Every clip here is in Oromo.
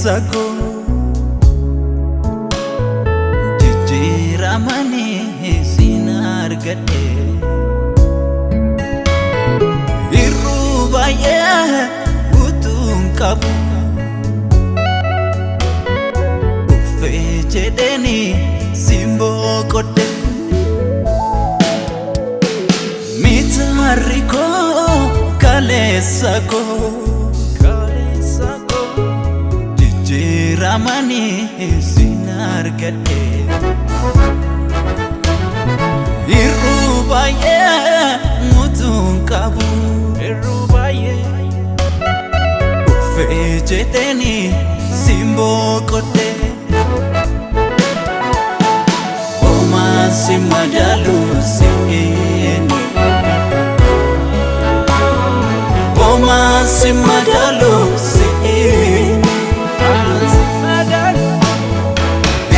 Kaleessa koo jijjiiramanii sin argadhe irruu baay'ee utuun qabu uffee jedheeni simboo qodhe mitaarri koo kaleessa koo jijjiiramanii sin argadhe irruu baay'ee utuun qabu uffee jedheeni simboo qodhe homaa si madaalu si'eeni homaa si madaalu si'eeni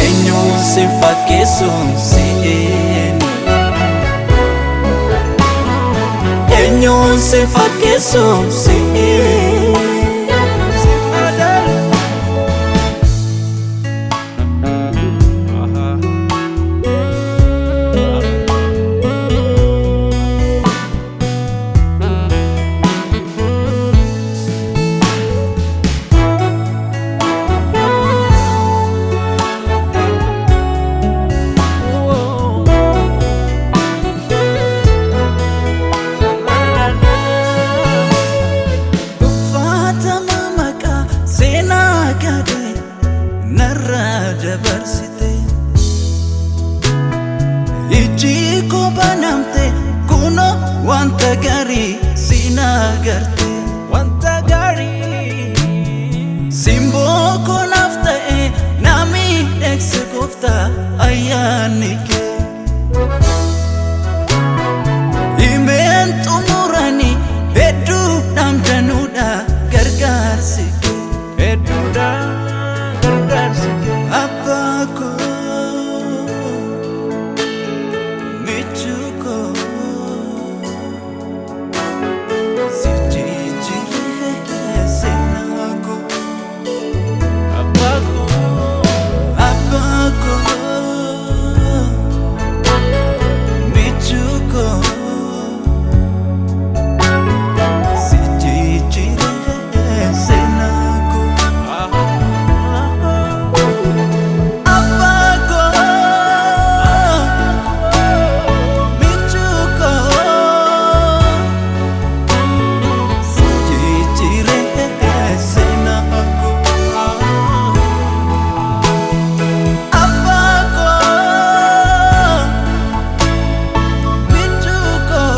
eenyuun si fakkeessuun si'eeni eenyuun si fakkeessuun si'eeni. Uffatama maqaa seenaa gadhee narraa dabarsite ijji koo banamte kunoo wanta gaarii siin agarte Wanta gaarii simboo koo naaf ta'e na miidhagse gooftaa ayyaanni kee himeen xumuranii hedduu dhamdanuudha gargaarsi kee. Hedduudha gargaarsi kee Abbaa koo michuu koo si jijjiiree seenaa koo. Abbaa koo Abbaa koo michuu koo si jijjiiree seenaa koo. Abbaa koo michuu koo si jijjiiree seenaa koo. Abbaa koo michuu koo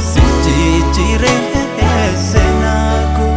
si jijjiiree seenaa koo.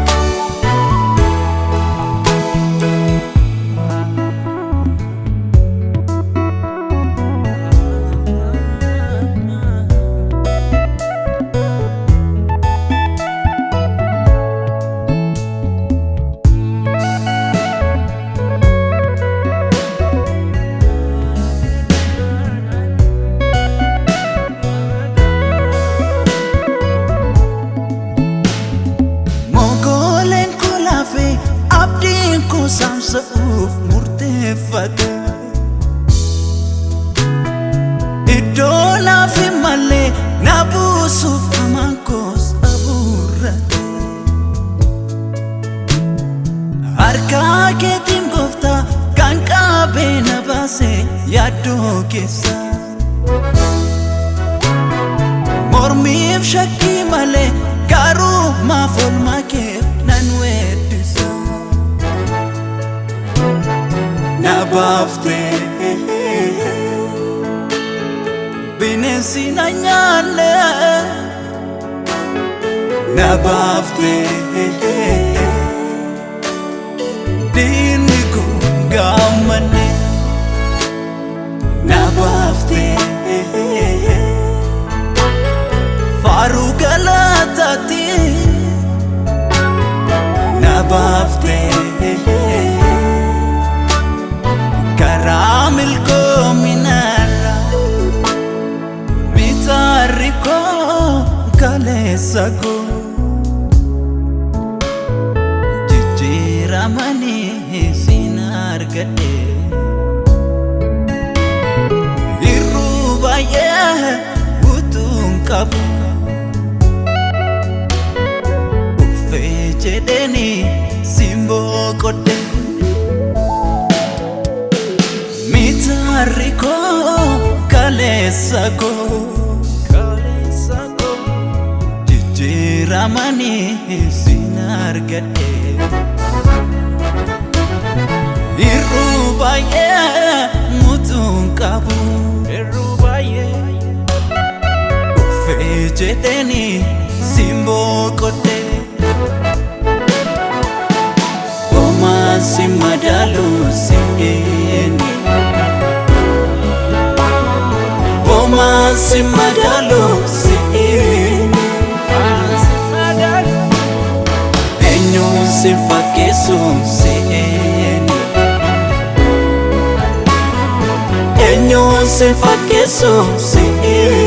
Mogooleen koo laafee abdiin koo saamsa'uuf murteeffate. Iddoo naaf hin malle na buusuuf hamaan koos abuurrate. Harka keetiin gooftaa kan qabee na baase yaaddoo keessa. Mormiif shakkii malee garuu maaf oolmaa keef nan weeddisa. Na baaftee bineensi na nyaanne. Na baaftee diinni kun gaammanne. Na baaftee faaruu galataati. Na baaftee karaa milkoominaarra mitaarri koo kaleessa koo. Jijjiiramanii siin argadhe. Irruu baay'ee utuun qabu. Uffee jedheeni simboo qodhe. Mitaarri koo kaleessa koo. Kaleessa koo. Jijjiiramanii siin argadhe. Irruu baay'ee mutuun qabu. Irruu baay'ee. Uffee jedheeni simboo qodhe. Homaa si madaalu si'eeni. Homaa si madaalu si'eeni. Asi madaalu. Eenyuun si fakkeessu si'eeni. Eenyuun si fakkeessu si'eeni.